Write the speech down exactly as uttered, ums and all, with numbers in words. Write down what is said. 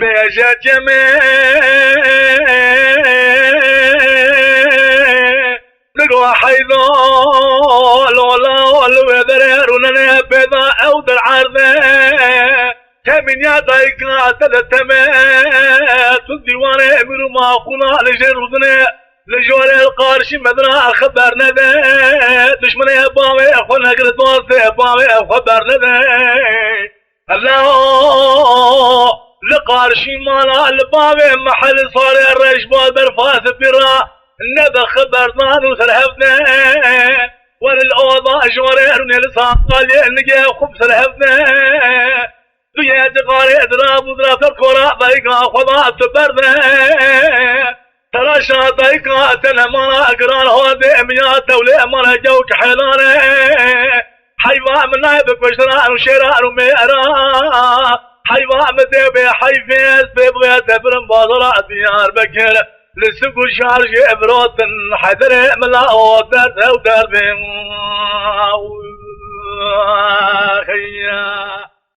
Bêje cemê, nigo heyda, lola, li wê derê rûnene pêda ew der erde. Temîniya dayika te de teme, tu dîwanê emîr û maqûla li jê rûdinê, li jorê li qarşî medina xeber nede. Dişmenê bavê xwe negire, dostê bavê xwe bernede. Hela li qarşî mala li bavê mehel sarê reş bal berfa sipî ra nebe xeberdan û serhevde. Wer li oda jorê rûnê li saqalê nigê xwe bi serhevde. Tu yê cixarê dira bû dira ser kora dayika xwe da tu berde. Teraşa dayika te nemana giran hodê emiya tewlê emana gewk helale. Heyva min nayê bi kuştiran û şêran û mêra. Heyva min dê bê heyfê ez pê bixê defirin bazara Diyarbekir. Li sik û şarjê evirotin hederê mila o derd ew derdê.